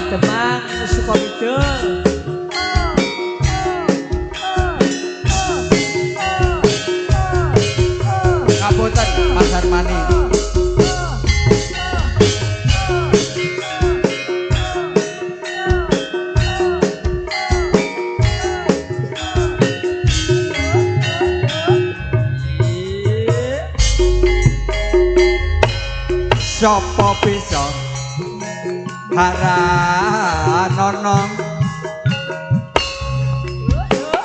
Demang Sukokidul. Ngapunten Mas Armani. Sopo bisa haranono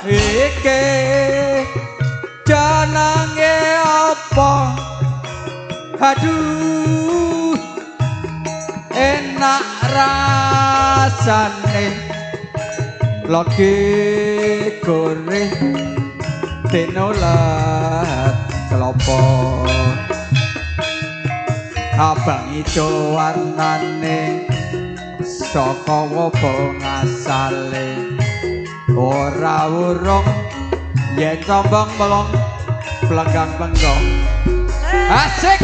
iki jenenge apa? Aduh, enak rasane lagi goreng tinolat kelopo abang ijo warnane saka wopo ngasale ora urung yen sombong melong plenggang plenggong. Asik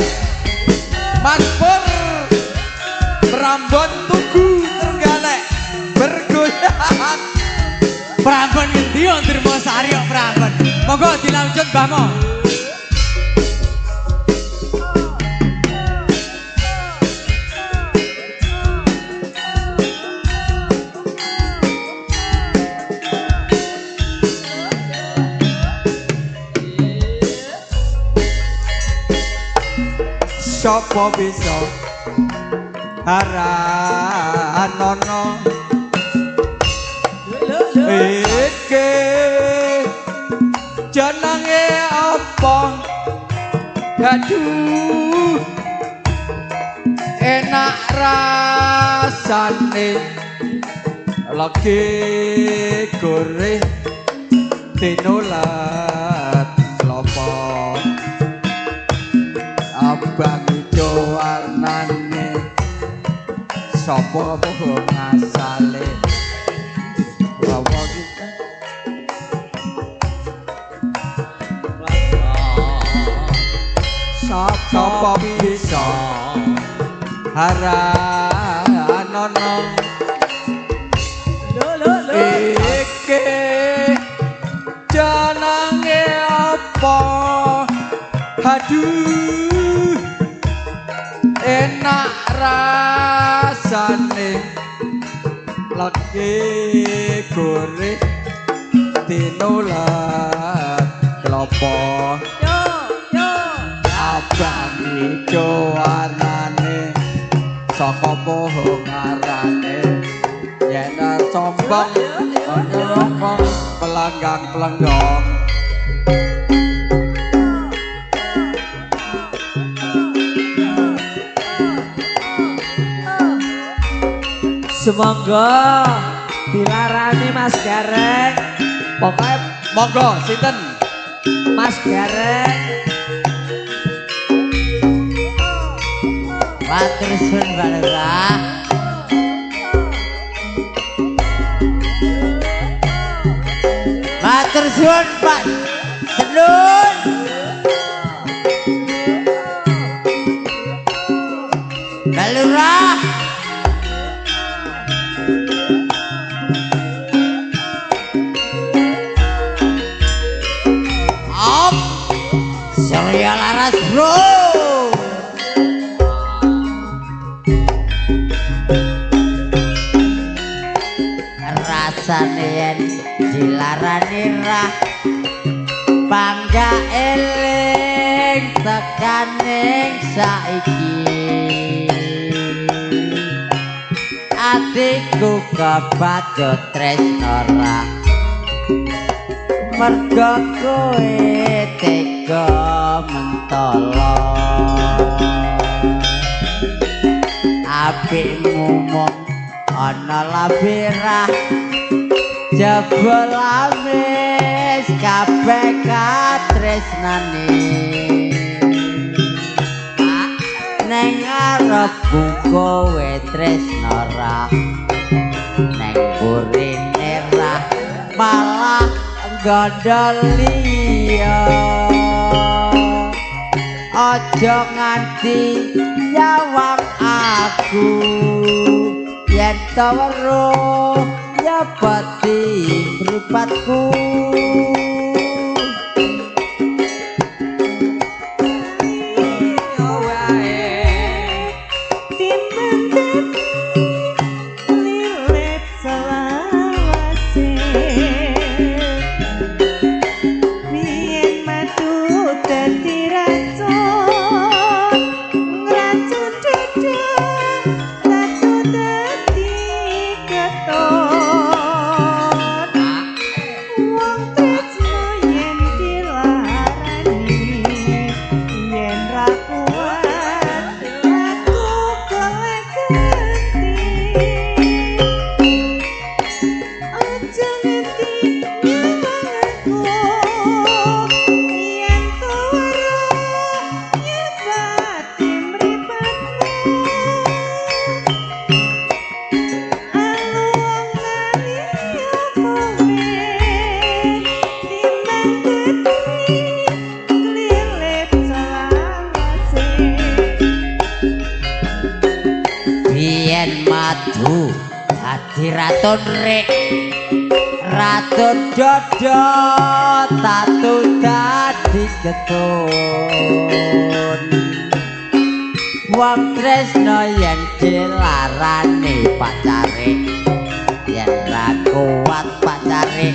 Mas Pur Prambon Tugu Trenggalek bergoyang. Prambon ngendi yo Dermosari kok Prambon. Monggo dilanjut Mbah Mo. Sopo bisa haranono iki jenenge apa? Aduh, enak rasane lagi goreng tinolat klopo abang ijo warnane sapa apa ngasale rawa kita. Sapa bisa haranono iki jenenge apa? Aduh, enak rasane lagi goreng tinolat klopo Yo yo abang ijo warnane saka poho ngarane yen sombong ngomong pelanggang pelenggong. Semoga dilarani Mas Gareng. Pokoknya monggo sinten Mas Gareng. Matur suwun Mbak Lurah. Matur suwun Pak Senun. Mbak Lurah. Om Surya Laras Bro. Rasane yen dilarani rah bangga eling tekaning saiki atiku kebacut tresno ra mergo kowe tega mentolo apikmu mung ana labirah jebul amis kabeh katresnane neng ngarepku kowe tresno ra neng burine ra malah gondol liya aja nganti nyawang aku Yen to weruh nyepeti mripatku. Yo wae. Timbang dadi lilit selawase. Biyen madu dadi racun, ngracun dada tatu dadi keton. Wong tresno yen dilarani, yen ra kuat aku golek ganti. Aja nganti nyawang aku, yen to weruh nyepati mripatmu. Aluwung nani kowe, timbang dadi klilip selawase. Biyen madu dadi ratun rik, ratun dodo tatu dadi ketun. Wong tresno yen dilarani pacare, yen ra kuat pacare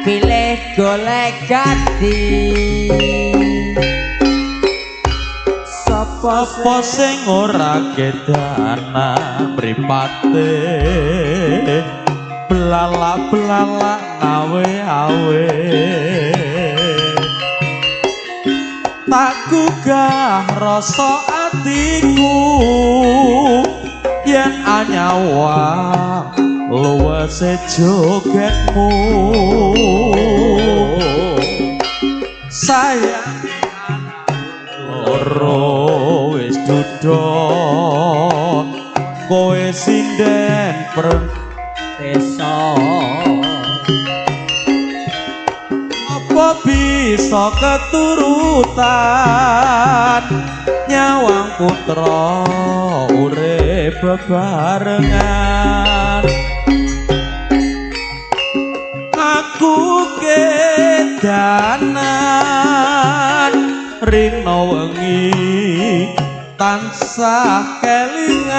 pilih golek ganti. Sapa Apa sing ora kedana mripate belalak-belalak ngawe-awe, tak gugah rasa atiku yen anyawang luwese jogetmu. Sayang loro wis duda, kowe sinden desa. Apa bisa keturutan nyawang putra urip bebarengan? Aku kedanan rina wengi tansah kelingan,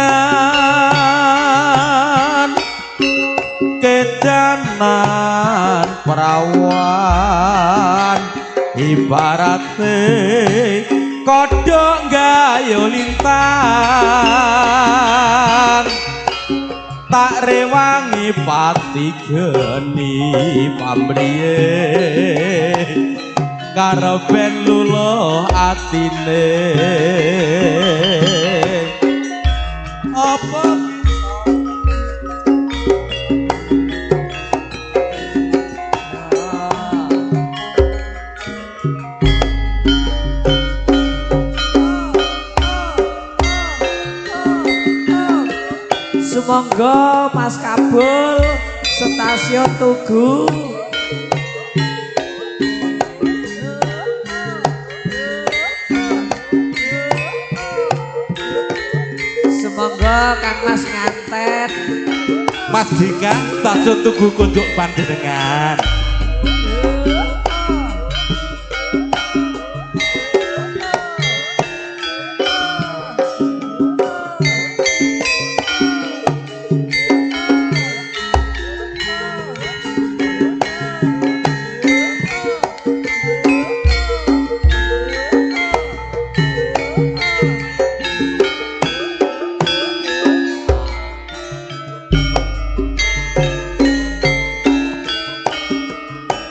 kedanan prawan ibarate kodhok gayo lintang, tak rewangi pati geni pamriye kareben luluh atine. Apa Sumangga Mas Kabul stasiun Tugu. Sumangga Kang Mas nganten. Mas Dika, stasiun Tugu kunjuk panjenengan.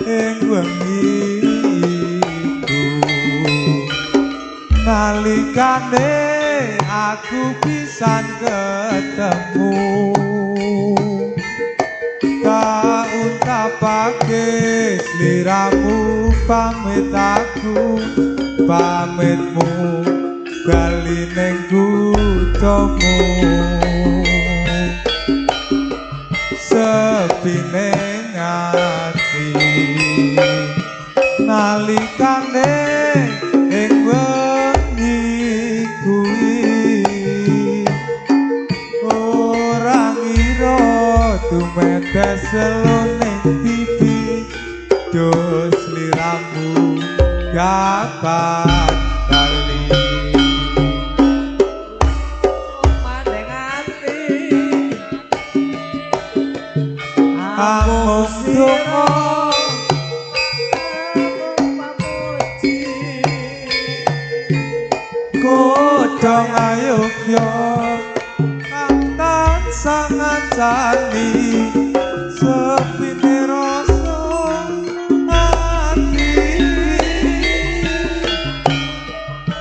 Ing wengi iku nalikane aku pisan ketemu, tak untapake sliramu pamit aku, pamitmu bali ning kuthamu. Sepi ning ati nalikane ing wengi kuwi, ora ngira Tumetes ning pipi dos sliramu kapan bali Mandeng ati Amung donga pamuji Kodhong ayogya kang tansah ngancani sepine rasa ati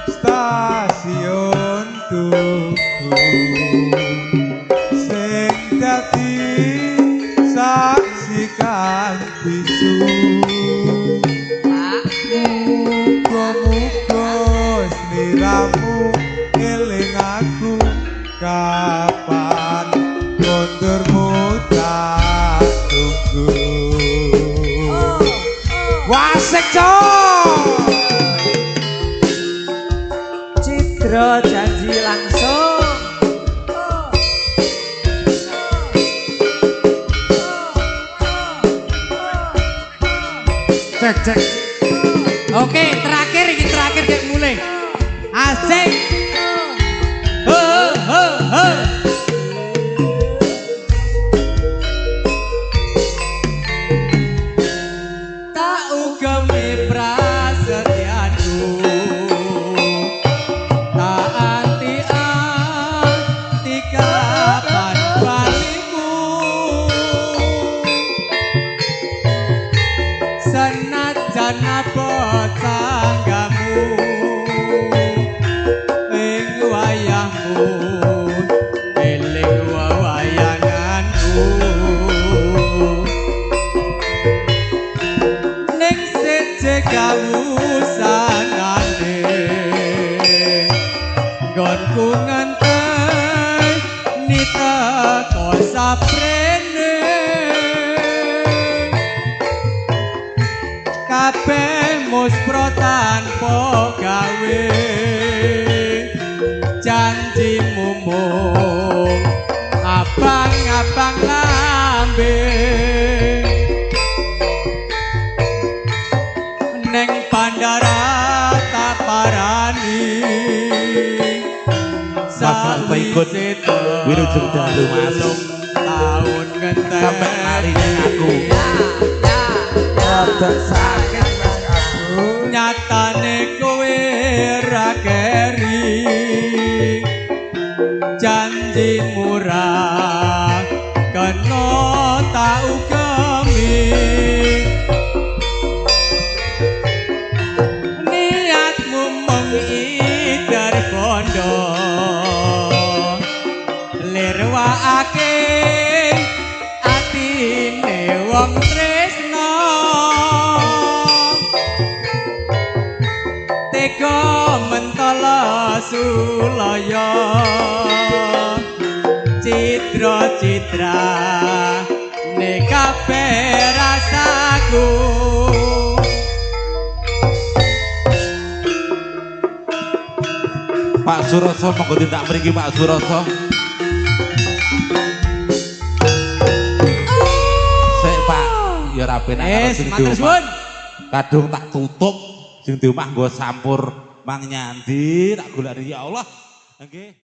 stasiun Tugu sing dadi saksi kang bisu. Muga-muga sliramu eling aku kapan kondurmu tak tunggu. Wasik cok. Cidra janji langsung. Cek cek. Oke, terakhir iki terakhir dek mulai. Asik. Ho ho ho. Tak ugemi prasetyanku. Tak anti-anti kapan balimu. Senajan abot tanggamu ing wayahmu eling wewayanganku ning siji kawusanane nggonku ngenteni teko saprene kabeh muspro tanpa gawe janjimu mung abang-abang lambe neng bandara tak parani. Mas Ranto ikut. Wilujeng dalu, Mas. Taun ngenteni Sampai lari nang aku. Rada sakit Mas Kabul. Nyatane kowe ra keri janji murah kena tak ugemi niatmu mengidar bondo lirwakake atine wong tresno tega mentala sulaya citra-citra ne kabeh rasaku. Pak Suroso monggo tindak mriki Pak Suroso. Sik Pak, ya ora penak karo Wis, sing di matur omah. suwun. Kadung tak tutup sing di omah nggo sampur mang nyandi tak golekne ya Allah. Nggih.